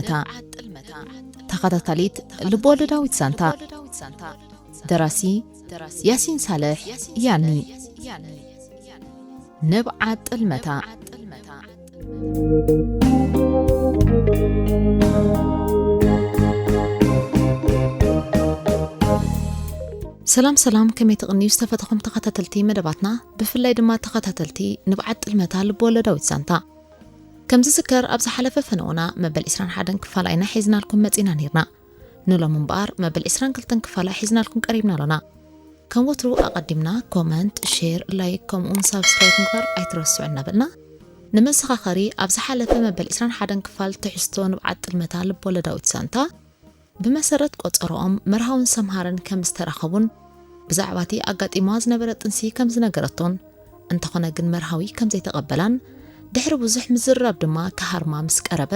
መታ። ተኸታታሊት ልብወለዳዊት ዛንታ። ደራሲ ያሲን ሳልሕ ያኒ። ንብዓት ጥልመታ። ሰላም ሰላም፣ ከመይ ትቕንዩ ዝተፈተኹም ተኸታተልቲ መደባትና፣ ብፍላይ ድማ ተኸታተልቲ ንብዓት ጥልመታ ልብወለዳዊት ዛንታ። ከም ዝዝከር ኣብ ዝሓለፈ ፈነውና መበል ዕስራን ሓደን ክፋል ኣይና ሒዝናልኩም መጺና ነይርና። ንሎም እምበኣር መበል ዕስራን ክልተን ክፋላ ሒዝናልኩም ቀሪብና ኣሎና። ከም ወትሩ ኣቐዲምና ኮመንት፣ ሼር፣ ላይክ ከምኡውን ሳብስክራይብ ምግባር ኣይትረስዑ እናበልና፣ ንመዘኻኸሪ ኣብ ዝሓለፈ መበል ዕስራን ሓደን ክፋል ትሕዝቶ ንብዓት ጥልመታ ልብወለዳዊት ዛንታ ብመሰረት ቆጸሮኦም መርሃውን ሰምሃርን ከም ዝተራኸቡን ብዛዕባ እቲ ኣጋጢምዋ ዝነበረ ጥንሲ ከም ዝነገረቶን፣ እንተኾነ ግን መርሃዊ ከም ዘይተቐበላን ድሕሪ ብዙሕ ምዝርራብ ድማ ክሃርማ ምስ ቀረበ፣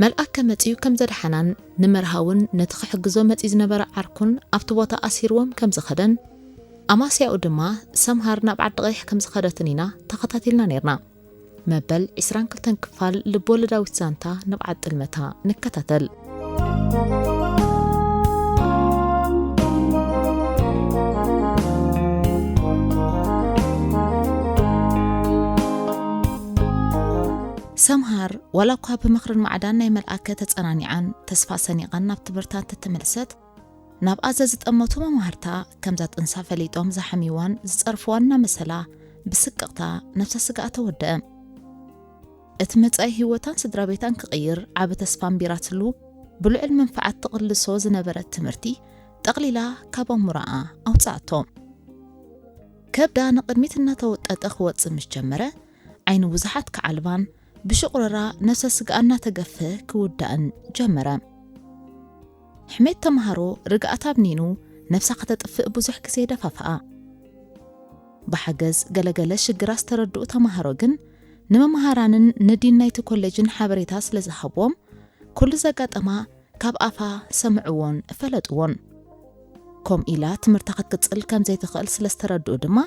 መልኣከ መጺኡ ከም ዘድሓናን ንመርሃውን ነቲ ክሕግዞ መጺኡ ዝነበረ ዓርኩን ኣብቲ ቦታ ኣሲርዎም ከም ዝኸደን፣ ኣማስያኡ ድማ ሰምሃር ናብ ዓዲ ቀይሕ ከም ዝኸደትን ኢና ተኸታቲልና ነይርና። መበል ዕስራን ክልተን ክፋል ልብወለዳዊት ዛንታ ንብዓት ጥልመታ ንከታተል። ሰምሃር ዋላ እኳ ብምኽርን ማዕዳን ናይ መልኣከ ተጸናኒዓን ተስፋ ሰኒቓን ናብ ትምህርታ እንተተመልሰት፣ ናብኣ ዘዝጠመቱ መማህርታ ከምዛ ጥንሳ ፈሊጦም ዝሓምይዋን ዝጸርፍዋን እናመሰላ ብስቅቕታ ነብሰ ስግኣ ተወደአ። እቲ መጻኢ ህይወታን ስድራ ቤታን ክቕይር ዓቢ ተስፋ ኣንቢራትሉ ብልዑል መንፍዓት ትቕልሶ ዝነበረት ትምህርቲ ጠቕሊላ ካብ ኣእምሮኣ ኣውጽኣቶ። ከብዳ ንቕድሚት እናተወጠጠ ክወጽእ ምስ ጀመረ፣ ዓይኒ ብዙሓት ክዓልባን ብሽቑረራ ነብሰ ስግኣ እናተገፍሀ ክውዳእን ጀመረ። ሕሜት ተምሃሮ ርግኣት ኣብኒኑ ነብሳ ከተጥፍእ ብዙሕ ግዜ ደፋፍኣ። ብሓገዝ ገለገለ ሽግራ ዝተረድኡ ተምሃሮ ግን ንመምሃራንን ንዲን ናይቲ ኮሌጅን ሓበሬታ ስለ ዝሃብዎም፣ ኩሉ ዘጋጠማ ካብ ኣፋ ሰምዕዎን ፈለጥዎን። ከምኡ ኢላ ትምህርታ ክትቅጽል ከም ዘይትኽእል ስለ ዝተረድኡ ድማ፣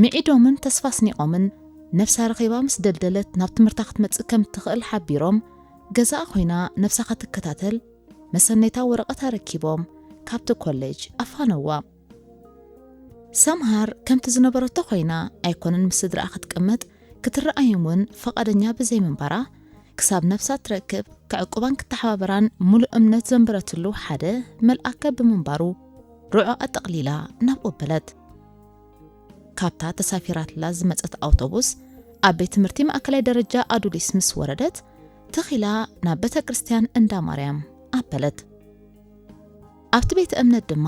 ምዒዶምን ተስፋ ኣስኒቖምን፣ ነብሳ ረኺባ ምስ ደልደለት ናብ ትምህርታ ክትመጽእ ከም እትኽእል ሓቢሮም፣ ገዛኣ ኮይና ነብሳ ክትከታተል መሰነይታ ወረቐት ኣረኪቦም ካብቲ ኮሌጅ ኣፋነዋ። ሰምሃር ከምቲ ዝነበረቶ ኮይና ኣይኮነን ምስ ስድራኣ ክትቅመጥ፣ ክትረኣዮም እውን ፈቓደኛ ብዘይምንባራ፣ ክሳብ ነብሳ ትረክብ ክዕቁባን ክተሓባበራን ሙሉእ እምነት ዘንበረትሉ ሓደ መልኣከ ብምንባሩ፣ ርዖ ኣጠቕሊላ ናብኡ ኣበለት። ካብታ ተሳፊራትላ ዝመጸት ኣውቶቡስ ኣብ ቤት ትምህርቲ ማእከላይ ደረጃ ኣዱሊስ ምስ ወረደት፣ ትኺላ ናብ ቤተ ክርስቲያን እንዳ ማርያም ኣበለት። ኣብቲ ቤተ እምነት ድማ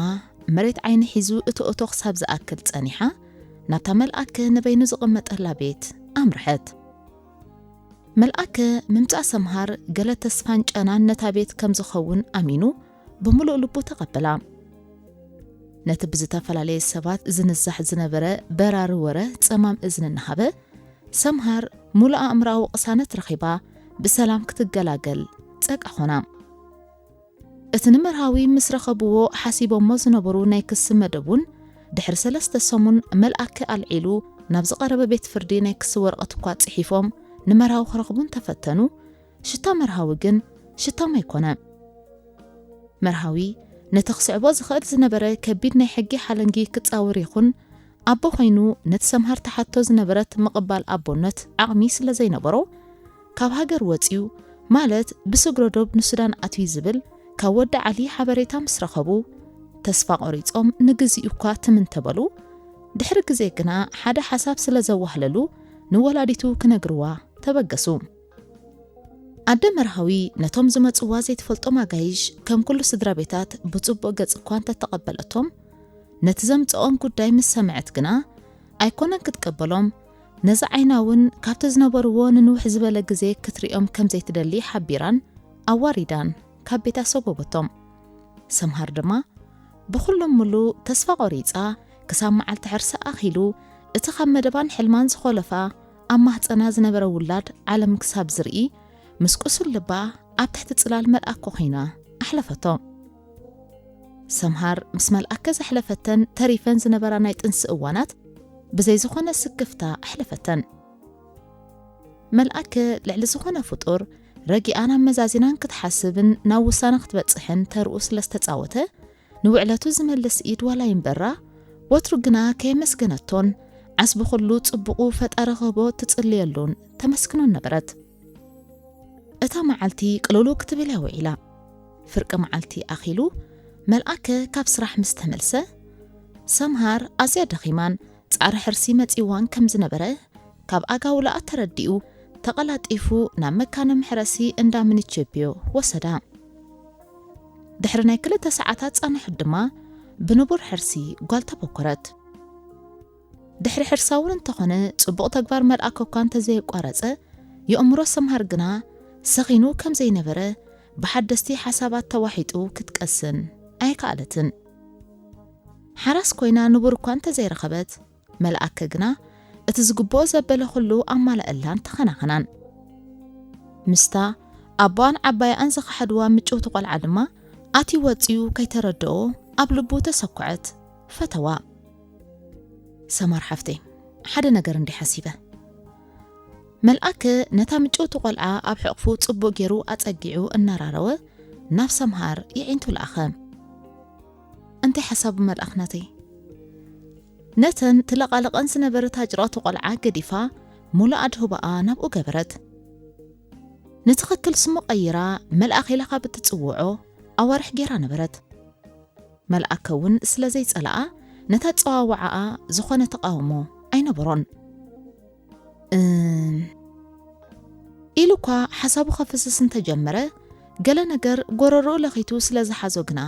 መሬት ዓይኒ ሒዙ እቶ እቶ ክሳብ ዝኣክል ጸኒሓ፣ ናብታ መልኣከ ንበይኑ ዝቕመጠላ ቤት ኣምርሐት። መልኣከ ምምጻእ ሰምሃር ገለ ተስፋን ጨናን ነታ ቤት ከም ዝኸውን ኣሚኑ ብምሉእ ልቡ ተቐበላ። ነቲ ብዝተፈላለየ ሰባት ዝንዛሕ ዝነበረ በራሪ ወረ ጸማም እዝኒ እናሃበ፣ ሰምሃር ሙሉእ ኣእምሮኣዊ ቅሳነት ረኺባ ብሰላም ክትገላገል ጸቃ ኾና። እቲ ንመርሃዊ ምስ ረኸብዎ ሓሲቦሞ ዝነበሩ ናይ ክሲ መደብ እውን ድሕሪ ሰለስተ ሰሙን መልኣከ ኣልዒሉ ናብ ዝቐረበ ቤት ፍርዲ ናይ ክሲ ወረቐት እኳ ጽሒፎም ንመርሃዊ ክረኽቡ እንተፈተኑ፣ ሽታ መርሃዊ ግን ሽታም ኣይኮነ። መርሃዊ ነቲ ክስዕቦ ዝኽእል ዝነበረ ከቢድ ናይ ሕጊ ሓለንጊ ክጻወር ይኹን ኣቦ ኮይኑ ነቲ ሰምሃር ትሓቶ ዝነበረት ምቕባል ኣቦነት ዓቕሚ ስለ ዘይነበሮ፣ ካብ ሃገር ወጺኡ፣ ማለት ብስግረ ዶብ ንሱዳን ኣትዩ ዝብል ካብ ወዲ ዓሊ ሓበሬታ ምስ ረኸቡ፣ ተስፋ ቆሪጾም ንግዚኡ እኳ ትም እንተበሉ፣ ድሕሪ ግዜ ግና ሓደ ሓሳብ ስለ ዘዋህለሉ ንወላዲቱ ክነግርዋ ተበገሱ። ኣደ መርሃዊ ነቶም ዝመጽዋ ዘይትፈልጦም ኣጋይሽ ከም ኩሉ ስድራ ቤታት ብጽቡቕ ገጽ እኳ እንተተቐበለቶም፣ ነቲ ዘምጽኦም ጉዳይ ምስ ሰምዐት ግና ኣይኮነን ክትቀበሎም፣ ነዚ ዓይና እውን ካብቲ ዝነበርዎ ንንውሕ ዝበለ ግዜ ክትሪኦም ከም ዘይትደሊ ሓቢራን ኣዋሪዳን ካብ ቤታ ሰጎበቶም። ሰምሃር ድማ ብኹሎም ምሉ ተስፋ ቆሪጻ፣ ክሳብ መዓልቲ ሕርሳ ኣኺሉ፣ እቲ ካብ መደባን ሕልማን ዝኾለፋ ኣብ ማህጸና ዝነበረ ውላድ ዓለም ክሳብ ዝርኢ፣ ምስ ቁሱል ልባ ኣብ ትሕቲ ጽላል መልኣከ ኮይና ኣሕለፈቶ። ሰምሃር ምስ መልኣከ ዘሕለፈተን ተሪፈን ዝነበራ ናይ ጥንሲ እዋናት ብዘይ ዝኾነ ስክፍታ ኣሕለፈተን። መልኣከ ልዕሊ ዝኾነ ፍጡር ረጊኣን ኣመዛዚናን ክትሓስብን ናብ ውሳነ ክትበጽሕን ተርኡ ስለ ዝተጻወተ፣ ንውዕለቱ ዝመልስ ኢድ ዋላ ይንበራ፣ ወትሩ ግና ከየመስገነቶን ዓስቢ ኩሉ ጽቡቑ ፈጣሪ ክህቦ ትጽልየሉን ተመስግኖን ነበረት። እታ መዓልቲ ቅልውልው ክትብል እያ ውዒላ። ፍርቂ መዓልቲ ኣኺሉ መልኣከ ካብ ስራሕ ምስ ተመልሰ፣ ሰምሃር ኣዝያ ደኺማን ጻዕሪ ሕርሲ መጺዋን ከም ዝነበረ ካብ ኣጋውላኣ ተረዲኡ፣ ተቐላጢፉ ናብ መካነ መሕረሲ እንዳ ምንቸብዮ ወሰዳ። ድሕሪ ናይ ክልተ ሰዓታት ጻንሖት ድማ ብንቡር ሕርሲ ጓል ተበኮረት። ድሕሪ ሕርሳ እውን እንተኾነ ጽቡቕ ተግባር መልኣከ እኳ እንተዘየቋረጸ፣ የእምሮ ሰምሃር ግና ሰኺኑ ከም ዘይነበረ ብሓደስቲ ሓሳባት ተዋሒጡ ክትቀስን ኣይከኣለትን። ሓራስ ኮይና ንቡር እኳ እንተዘይረኸበት፣ መልኣከ ግና እቲ ዝግብኦ ዘበለ ኩሉ ኣማለኣላን ተኸናኸናን። ምስታ ኣቦኣን ዓባይኣን ዝኸሓድዋ ምጭውቲ ቆልዓ ድማ ኣትዩ ወጺኡ ከይተረድኦ ኣብ ልቡ ተሰኩዐት፣ ፈተዋ። ሰማር ሓፍተይ፣ ሓደ ነገር እንዲ ሓሲበ። መልኣከ ነታ ምጭውቲ ቆልዓ ኣብ ሕቕፉ ጽቡቕ ገይሩ ኣጸጊዑ እናራረወ ናብ ሰምሃር የዒንቱ ለኣኸ። እንታይ ሓሳቡ መልኣኽ ናተይ? ነተን ትለቓለቐን ዝነበረት ኣጭራቱ ቆልዓ ገዲፋ፣ ሙሉእ ኣድህቦኣ ናብኡ ገበረት። ንትኽክል ስሙ ቀይራ፣ መልኣኽ ኢላ ካብ እትጽውዖ ኣዋርሕ ገይራ ነበረት። መልኣከ እውን ስለ ዘይጸልኣ፣ ነታ ኣጸዋውዓኣ ዝኾነ ተቓውሞ ኣይነበሮን። እም፣ ኢሉ እኳ ሓሳቡ ከፍስስ እንተጀመረ፣ ገለ ነገር ጎረሮኡ ለኺቱ ስለ ዝሓዞ ግና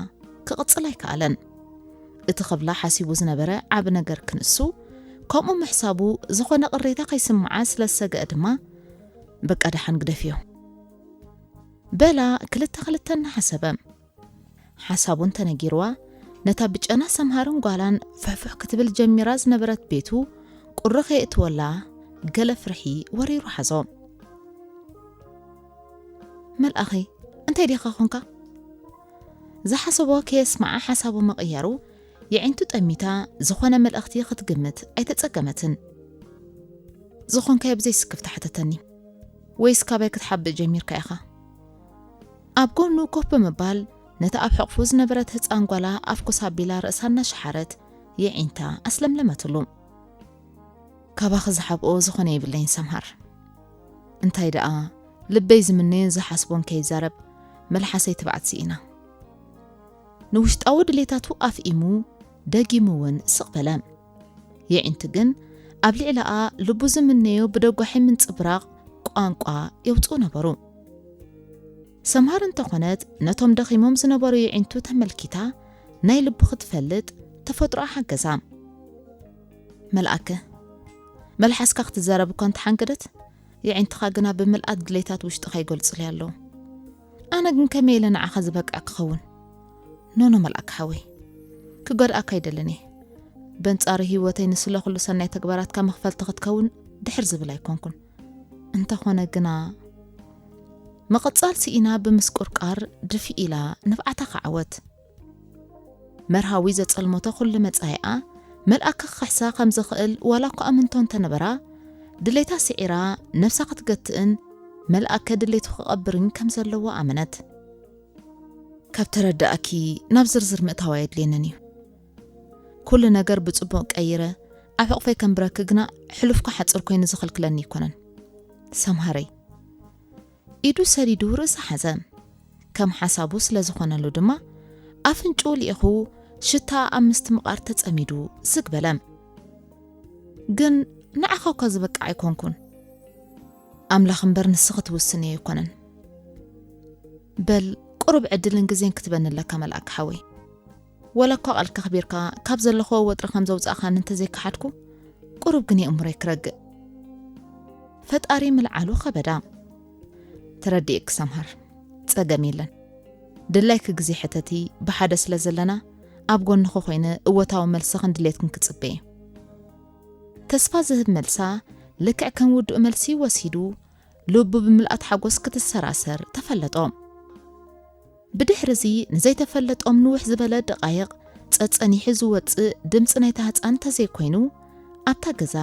ክቕጽል ኣይከኣለን። እቲ ክብላ ሓሲቡ ዝነበረ ዓቢ ነገር ክንሱ፣ ከምኡ ምሕሳቡ ዝኾነ ቅሬታ ከይስምዓ ስለ ዝሰግአ ድማ፣ በቃ ደሓን ግደፍዮ። በላ ክልተ ክልተ እናሓሰበ። ሓሳቡ እንተነጊርዋ፣ ነታ ብጨና ሰምሃርን ጓላን ፍሕፍሕ ክትብል ጀሚራ ዝነበረት ቤቱ ቁሪ ከየእትወላ ገለ ፍርሒ ወሪሩ ሓዞ። መልኣኸይ፣ እንታይ ዲኻ ኾንካ? ዝሓሰቦ ከየስምዓ ሓሳቡ ምቕያሩ፣ የዒንቱ ጠሚታ ዝኾነ መልእኽቲ ክትግምት ኣይተጸገመትን። ዝኾንካዮ ብዘይ ስክፍታ ሓተተኒ። ወይስ ካባይ ክትሓብእ ጀሚርካ ኢኻ? ኣብ ጎኑ ኮፍ ብምባል፣ ነታ ኣብ ሕቕፉ ዝነበረት ህጻን ጓላ ኣፍኩስ ኣቢላ ርእሳ እናሸሓረት የዒንታ ኣስለምለመትሉ። ካባኺ ዝሓብኦ ዝኾነ የብለይን ሰምሃር። እንታይ ደኣ፣ ልበይ ዝምነዮን ዝሓስቦን ከይዛረብ፣ መልሓሰይ ትብዓት ስኢና። ንውሽጣዊ ድሌታቱ ኣፍኢሙ፣ ደጊሙ እውን ስቕ በለ። የዒንቱ ግን ኣብ ልዕሊኣ ልቡ ዝምነዮ ብደጓሒ ምንጽብራቕ ቋንቋ የውጽኡ ነበሩ። ሰምሃር እንተኾነት ነቶም ደኺሞም ዝነበሩ የዒንቱ ተመልኪታ ናይ ልቡ ክትፈልጥ ተፈጥሮኣ ሓገዛ። መልኣከ፣ መልሓስካ ክትዛረብ እኳ እንተሓንገደት፣ የዒንትኻ ግና ብምልኣት ድሌታት ውሽጥኻ ይገልጹለይ ኣለዉ። ኣነ ግን ከመይ ኢለ ንዓኻ ዝበቅዕ ክኸውን? ኖኖ መልኣክ ሓወይ፣ ክጎድኣካ ኣይደልን እየ። በንጻሩ ህይወተይ ንስለ ኩሉ ሰናይ ተግባራትካ መኽፈልቲ ክትከውን ድሕር ዝብል ኣይኮንኩን። እንተኾነ ግና፣ ምቕጻል ስኢና ብምስቁርቃር ድፊ ኢላ ንብዓታ ከዓወት። መርሃዊ ዘጸልመቶ ኩሉ መጻኢኣ መልኣክ ክኽሕሳ ከም ዝኽእል ዋላ እኳ ኣምንቶ እንተነበራ፣ ድሌታ ስዒራ ነብሳ ክትገትእን መልኣከ ድሌቱ ክቐብርን ከም ዘለዎ ኣመነት። ካብ ተረዳእኪ ናብ ዝርዝር ምእታው ኣየድልየንን እዩ። ኩሉ ነገር ብጽቡቕ ቀይረ ኣብ ሕቕፈይ ከንብረኪ ግና ሕሉፍካ ሓጽር ኮይኑ ዝኽልክለኒ ኣይኮነን። ሰምሃረይ። ኢዱ ሰዲዱ ርእሳ ሓዘ። ከም ሓሳቡ ስለ ዝኾነሉ ድማ ኣፍንጭኡ ልኢኹ ሽታ ኣብ ምስትምቓር ተጸሚዱ ስግ በለ። ግን ንዓኻ እኳ ዝበቅዕ ኣይኮንኩን። ኣምላኽ እምበር ንስኺ ትውስንዮ ኣይኮነን። በል ቁሩብ ዕድልን ግዜን ክትበኒ ኣለካ መልኣክ ሓወይ። ወላ እኳ ቃልካ ኣኽቢርካ ካብ ዘለኽዎ ወጥሪ ከም ዘውጻእኻኒ እንተዘይከሓድኩ፣ ቁሩብ ግን የእምሮይ ክረግእ። ፈጣሪ ምልዓሉ ከበዳ። ተረዲእኪ ሰምሃር፣ ጸገም የለን። ድላይኪ ግዜ ሕተቲ፣ ብሓደ ስለ ዘለና ኣብ ጎንኺ ኮይነ እወታዊ መልስኽን ድሌትክን ክጽበ እየ። ተስፋ ዝህብ መልሳ ልክዕ ከም ውዱእ መልሲ ወሲዱ፣ ልቡ ብምልኣት ሓጎስ ክትሰራሰር ተፈለጦ። ብድሕርዚ ንዘይተፈለጦም ንውሕ ዝበለ ደቓይቕ ጸጸኒሑ ዝወጽእ ድምጺ ናይታ ህጻን እንተዘይኮይኑ፣ ኣብታ ገዛ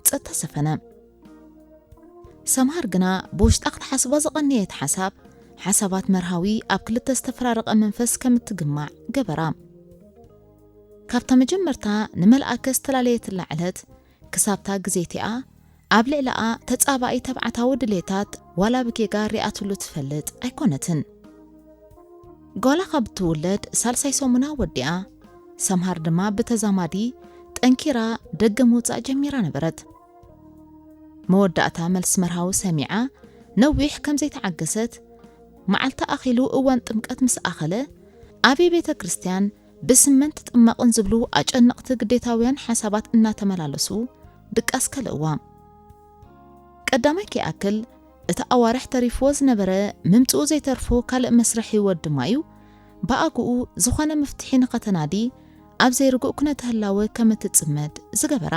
ጸጥታ ሰፈነ። ሰምሃር ግና ብውሽጣ ክትሓስባ ዝቐነየት ሓሳብ፣ ሓሳባት መርሃዊ ኣብ ክልተ ዝተፈራረቐ መንፈስ ከም እትግማዕ ገበራ። ካብታ መጀመርታ ንመልኣከ ዝተላለየትላ ዕለት ክሳብታ ግዜ እቲኣ፣ ኣብ ልዕሊኣ ተጻባኢ ተባዕታዊ ድሌታት ዋላ ብጌጋ ሪኣትሉ ትፈልጥ ኣይኮነትን። ጓላ ካብ እትውለድ ሳልሳይ ሰሙና ወዲኣ፣ ሰምሃር ድማ ብተዛማዲ ጠንኪራ ደገ ምውጻእ ጀሚራ ነበረት። መወዳእታ መልሲ መርሃዊ ሰሚዓ ነዊሕ ከም ዘይተዓገሰት፣ መዓልቲ ኣኺሉ እዋን ጥምቀት ምስ ኣኸለ፣ ኣበይ ቤተ ክርስቲያን ብስመን ትጥመቕን ዝብሉ ኣጨነቕቲ ግዴታውያን ሓሳባት እናተመላለሱ ድቃስ ከልእዋ። ቀዳማይ ከይኣክል፣ እቲ ኣዋርሕ ተሪፍዎ ዝነበረ ምምጽኡ ዘይተርፎ ካልእ መስርሕ ህይወት ድማ እዩ፣ ብኣግኡ ዝኾነ መፍትሒ ንኸተናዲ ኣብ ዘይርጉእ ኩነተ ህላወ ከም እትጽመድ ዝገበራ።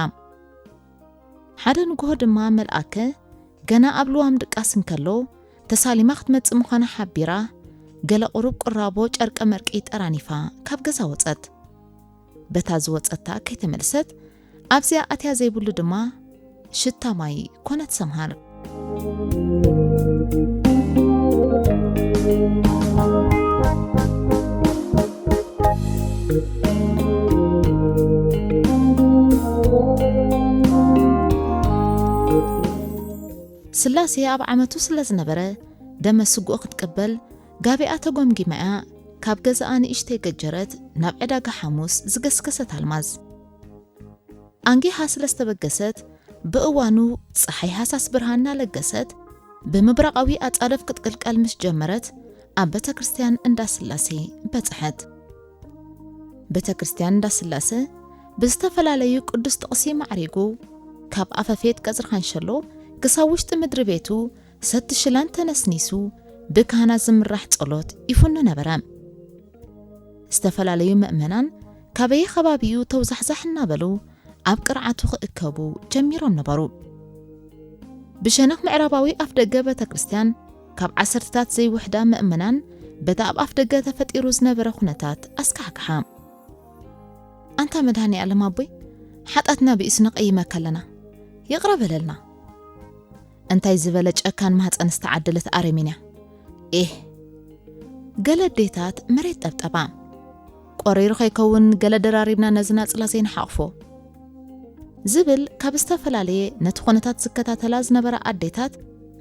ሓደ ንግሆ ድማ መልኣከ ገና ኣብ ልዋም ድቃስ እንከሎ፣ ተሳሊማ ክትመጽእ ምዃና ሓቢራ፣ ገለ ቁሩብ ቁራቦ ጨርቀ መርቂ ጠራኒፋ ካብ ገዛ ወጸት። በታ ዝወጸታ ከይተመልሰት፣ ኣብዚኣ ኣትያ ዘይብሉ ድማ ሽታ ማይ ኮነት ሰምሃር። ስላሴ ኣብ ዓመቱ ስለ ዝነበረ፣ ደመ ስጉእ ክትቅበል ጋቢኣ ተጎምጊማ እያ ካብ ገዛኣ ንእሽተይ ገጀረት ናብ ዕዳጋ ሓሙስ ዝገስገሰት ኣልማዝ። ኣንጊሃ ስለ ዝተበገሰት፣ ብእዋኑ ጸሓይ ሃሳስ ብርሃን እናለገሰት፣ ብምብራቓዊ ኣጻድፍ ክትቅልቀል ምስ ጀመረት፣ ኣብ ቤተ ክርስቲያን እንዳ ስላሴ በጽሐት። ቤተ ክርስቲያን እንዳ ስላሴ ብዝተፈላለዩ ቅዱስ ጥቕሲ ማዕሪጉ፣ ካብ ኣፈፌት ቀጽሪ ካንሸሎ ክሳብ ውሽጢ ምድሪ ቤቱ ሰቲ ሽላን ተነስኒሱ ብካህናት ዝምራሕ ጸሎት ይፍኑ ነበረ። ዝተፈላለዩ ምእመናን ካበየ ከባቢኡ ተውዛሕዛሕ እናበሉ ኣብ ቅርዓቱ ክእከቡ ጀሚሮም ነበሩ። ብሸነኽ ምዕራባዊ ኣፍደገ ቤተ ክርስቲያን ካብ ዓሰርተታት ዘይውሕዳ ምእመናን በቲ ኣብ ኣፍደገ ተፈጢሩ ዝነበረ ኩነታት ኣስካሕክሓ። ኣንታ መድሃኔ ዓለም ኣቦይ፣ ሓጣትና ብኢሱ ንቐይመካ ኣለና፣ ይቕረ በለልና። እንታይ ዝበለ ጨካን ማህፀን ዝተዓደለት ኣረሜን እያ። ኤህ፣ ገለ ኣዴታት መሬት ጠብጠባ። ቆሪሩ ከይከውን ገለ ደራሪብና ነዚ ናፅላ ዘይንሓቕፎ። ዝብል ካብ ዝተፈላለየ ነቲ ኩነታት ዝከታተላ ዝነበራ ኣዴታት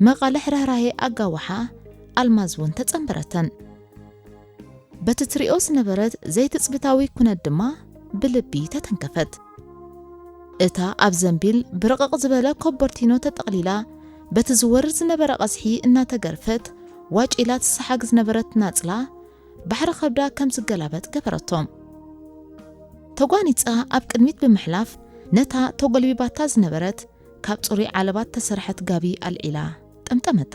መቓልሕ ርህራሄ ኣጋውሓ ኣልማዝ እውን ተጸንበረተን። በቲ ትሪኦ ዝነበረት ዘይትጽቢታዊ ኩነት ድማ ብልቢ ተተንከፈት። እታ ኣብ ዘንቢል ብርቕቕ ዝበለ ኮቦርቲኖ ተጠቕሊላ በቲ ዝወርድ ዝነበረ ቀዝሒ እናተገርፈት ዋጭ ኢላ ትሰሓግ ዝነበረት ናጽላ ባሕሪ ከብዳ ከም ዝገላበጥ ገበረቶ። ተጓኒጻ ኣብ ቅድሚት ብምሕላፍ ነታ ተጎልቢባታ ዝነበረት ካብ ጽሩይ ዓለባት ተሰርሐት ጋቢ ኣልዒላ ጠምጠመታ።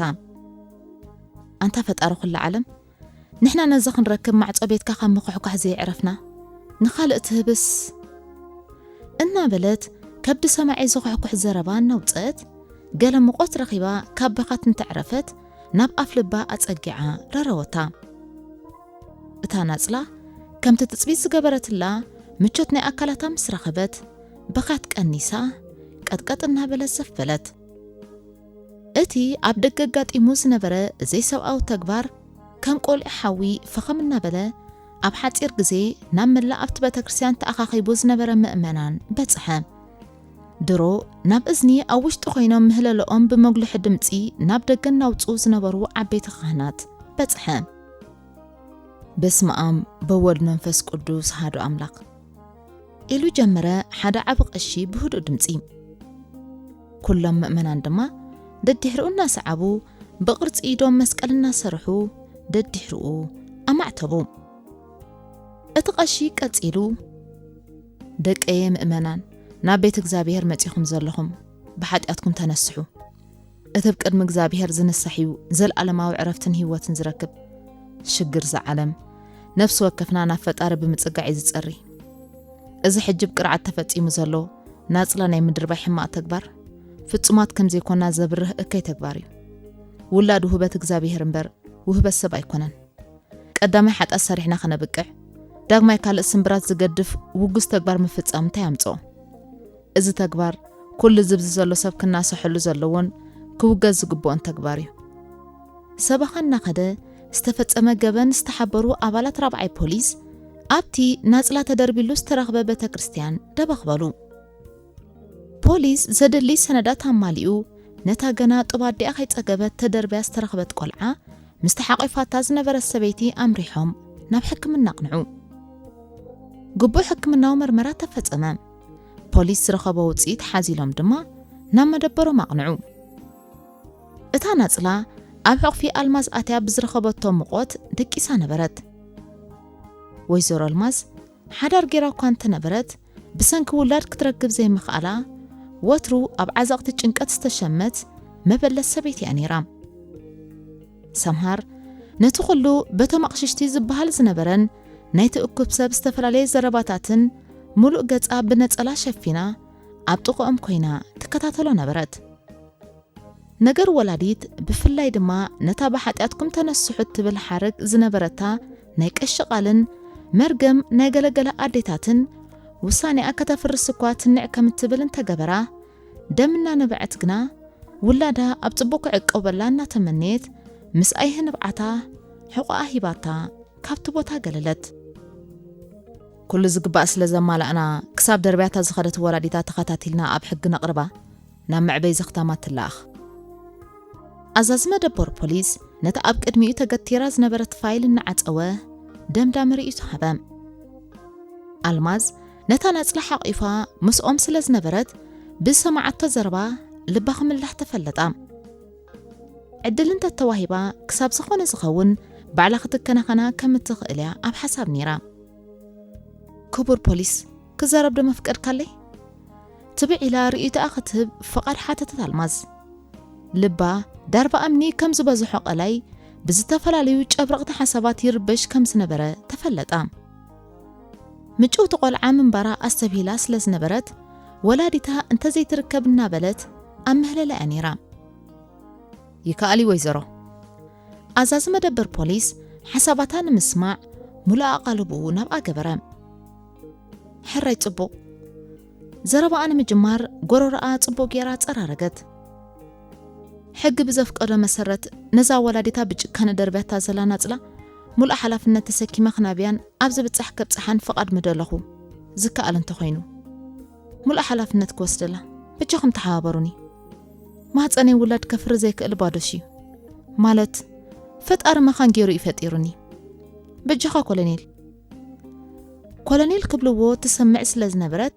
ኣንታ ፈጣሪ ኩላ ዓለም፣ ንሕና ነዚ ክንረክብ ማዕጾ ቤትካ ካብ ምኹሕኳሕ ዘየዕረፍና፣ ንኻልእ ትህብስ? እናበለት ከብዲ ሰማዒ ዝኹሕኩሕ ዘረባ እናውጽአት፣ ገለ ሙቐት ረኺባ ካብ በኻት እንተዕረፈት፣ ናብ ኣፍ ልባ ኣጸጊዓ ረረወታ። እታ ናጽላ፣ ከምቲ ትጽቢት ዝገበረትላ ምቾት ናይ ኣካላታ ምስ ረኸበት፣ በኻት ቀኒሳ፣ ቀጥቀጥ እናበለት ዘፍ በለት። እቲ ኣብ ደገ ኣጋጢሙ ዝነበረ ዘይሰብኣዊ ተግባር ከም ቆልዑ ሓዊ ፈኸም እናበለ፣ ኣብ ሓጺር ግዜ ናብ መላእ ኣብቲ ቤተ ክርስቲያን ተኣኻኺቡ ዝነበረ ምእመናን በጽሐ። ድሮ ናብ እዝኒ ኣብ ውሽጢ ኮይኖም ምህለልኦም ብመጉልሒ ድምጺ ናብ ደገ እናውጽኡ ዝነበሩ ዓበይቲ ካህናት በጽሐ። በስመ ኣብ በወልድ መንፈስ ቅዱስ ኣሃዱ ኣምላኽ። ኢሉ ጀመረ ሓደ ዓቢ ቀሺ ብህዱእ ድምጺ። ኩሎም ምእመናን ድማ ደድሕሪኡ እናሰዓቡ ብቕርጺ ኢዶም መስቀል እናሰርሑ ደድሕሪኡ ኣማዕተቡ። እቲ ቀሺ ቀጺሉ፣ ደቀየ ምእመናን፣ ናብ ቤት እግዚኣብሔር መጺኹም ዘለኹም ብሓጢኣትኩም ተነስሑ። እቲ ብቅድሚ እግዚኣብሔር ዝንሳሕ እዩ ዘለዓለማዊ ዕረፍትን ህይወትን ዝረክብ። ሽግር እዛ ዓለም ነፍሲ ወከፍና ናብ ፈጣሪ ብምጽጋዕ እዩ ዝጸሪ። እዚ ሕጂ ብቅርዓት ተፈጺሙ ዘሎ ናጽላ ናይ ምድርባይ ሕማቕ ተግባር ፍጹማት ከም ዘይኮና ዘብርህ እከይ ተግባር እዩ። ውላድ ውህበት እግዚኣብሔር እምበር ውህበት ሰብ ኣይኮነን። ቀዳማይ ሓጢኣት ሰሪሕና ከነብቅዕ፣ ዳግማይ ካልእ ስምብራት ዝገድፍ ውጉዝ ተግባር ምፍጻም እንታይ ኣምጽኦ? እዚ ተግባር ኩሉ ዝብዚ ዘሎ ሰብ ክናሰሐሉ ዘለዎን ክውገዝ ዝግብኦን ተግባር እዩ። ሰበኻ እናኸደ ዝተፈጸመ ገበን ዝተሓበሩ ኣባላት ራብዓይ ፖሊስ ኣብቲ ናጽላ ተደርቢሉ ዝተረኽበ ቤተ ክርስቲያን ደበኽ በሉ። ፖሊስ ዘድሊ ሰነዳት ኣማሊኡ ነታ ገና ጡብ ኣዲኣ ከይጸገበት ተደርብያ ዝተረኽበት ቆልዓ ምስቲ ሓቒፋታ ዝነበረት ሰበይቲ ኣምሪሖም ናብ ሕክምና ኣቕንዑ። ግቡእ ሕክምናዊ መርመራ ተፈጸመ። ፖሊስ ዝረኸቦ ውጽኢት ሓዚሎም ድማ ናብ መደበሮም ኣቕንዑ። እታ ናጽላ ኣብ ሕቕፊ ኣልማዝ ኣትያ ብዝረኸበቶ ምቖት ደቂሳ ነበረት። ወይዘሮ ኣልማዝ ሓዳር ጌራ እኳ እንተነበረት፣ ብሰንኪ ውላድ ክትረክብ ዘይምኽኣላ፣ ወትሩ ኣብ ዓዘቕቲ ጭንቀት ዝተሸመት መበለት ሰበይቲ እያ ነይራ። ሰምሃር ነቲ ኩሉ በቶም ኣቕሽሽቲ ዝበሃል ዝነበረን ናይቲ እኩብ ሰብ ዝተፈላለየ ዘረባታትን ምሉእ ገጻ ብነጸላ ሸፊና ኣብ ጥቕኦም ኮይና ትከታተሎ ነበረት። ነገር ወላዲት ብፍላይ ድማ ነታ ብሓጢኣትኩም ተነስሑ እትብል ሓረግ ዝነበረታ ናይ ቀሺ ቃልን መርገም ናይ ገለገለ ኣዴታትን ውሳኔኣ ከተፍርስ እኳ ትንዕ ከም እትብል እንተገበራ፣ ደም እናነበዐት ግና ውላዳ ኣብ ጽቡቕ ክዕቀበላ እናተመነየት ምስ ኣይህ ንብዓታ ሕቖኣ ሂባታ ካብቲ ቦታ ገለለት። ኩሉ ዝግባእ ስለ ዘማላእና ክሳብ ደርብያታ ዝኸደት ወላዲታ ተኸታቲልና ኣብ ሕጊ ነቕርባ፣ ናብ መዕበይ ዘኽታማ ትለኣኽ። ኣዛዚ መደበር ፖሊስ ነታ ኣብ ቅድሚኡ ተገቲራ ዝነበረት ፋይል እናዓጸወ ደምዳሚ ርእይቶ ሃበ። ኣልማዝ ነታ ናጽላ ሓቒፋ ምስኦም ስለ ዝነበረት ብዝሰማዓቶ ዘረባ ልባ ክምላሕ ተፈለጣ። ዕድል እንተተዋሂባ ክሳብ ዝኾነ ዝኸውን ባዕላ ክትከናኸና ከም እትኽእል እያ ኣብ ሓሳብ ነይራ። ክቡር ፖሊስ፣ ክዛረብ ዶ መፍቀድካለይ? ትብዕ ኢላ ርእይቶኣ ክትህብ ፍቓድ ሓተተት ኣልማዝ። ልባ ዳርባ እምኒ ከም ዝበዝሖ ቀላይ ብዝተፈላለዩ ጨብረቕቲ ሓሳባት ይርበሽ ከም ዝነበረ ተፈለጣ። ምጭውቲ ቆልዓ ምንባራ ኣስተብሂላ ስለ ዝነበረት፣ ወላዲታ እንተዘይትርከብ እናበለት ኣብ ምህለላ እያ ነይራ። ይከኣል እዩ ወይዘሮ። ኣዛዚ መደበር ፖሊስ ሓሳባታ ንምስማዕ ሙሉእ ኣቓልቦኡ ናብኣ ገበረ። ሕራይ ጽቡቕ። ዘረባኣ ንምጅማር ጎረሮኣ ጽቡቕ ጌራ ጸራረገት። ሕጊ ብዘፍቀዶ መሰረት ነዛ ወላዲታ ብጭካነ ደርብያታ ዘላ ናጽላ ሙሉእ ሓላፍነት ተሰኪመ ክናብያን ኣብ ዝብጻሕ ከብጽሓን ፍቓድ ምደለኹ፣ ዝከኣል እንተኾይኑ። ሙሉእ ሓላፍነት ክወስደላ። በጃኹም ተሓባበሩኒ። ማህፀነይ ውላድ ከፍሪ ዘይክእል ባዶሽ እዩ። ማለት ፈጣሪ መኻን ገይሩ እዩ ፈጢሩኒ። በጃኻ ኮሎኔል። ኮሎኔል ክብልዎ ትሰምዕ ስለ ዝነበረት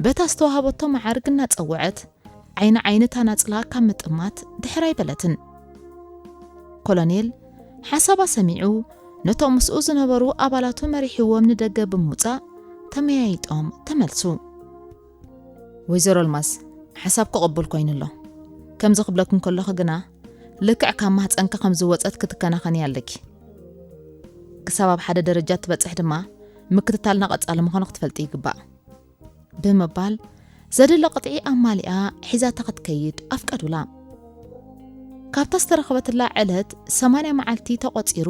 በታ ዝተዋሃበቶ መዓርግ እናጸውዐት ዓይኒ ዓይኒ እታ ናጽላ ካብ ምጥማት ድሕር ኣይበለትን። ኮሎኔል ሓሳባ ሰሚዑ ነቶም ምስኡ ዝነበሩ ኣባላቱ መሪሕዎም ንደገ ብምውጻእ ተመያይጦም ተመልሱ። ወይዘሮ ኣልማዝ፣ ሓሳብ ክቕቡል ኮይኑ ኣሎ። ከምዚ ክብለክን ከለኹ ግና ልክዕ ካብ ማህፀንኪ ከም ዝወፀት ክትከናኸኒ ኣለኪ። ክሳብ ኣብ ሓደ ደረጃ ትበፅሕ ድማ ምክትታልና ቀፃሊ ምዃኑ ክትፈልጢ ይግባእ። ብምባል ዘድሊ ቅጥዒ ኣማሊኣ ሒዛታ ክትከይድ ኣፍቀዱላ። ካብታ ዝተረኸበትላ ዕለት ሰማንያ መዓልቲ ተቖጺሩ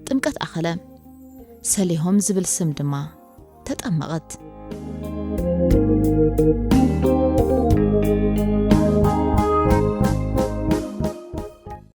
ጥምቀት ኣኸለ። ሰሊሆም ዝብል ስም ድማ ተጠመቐት።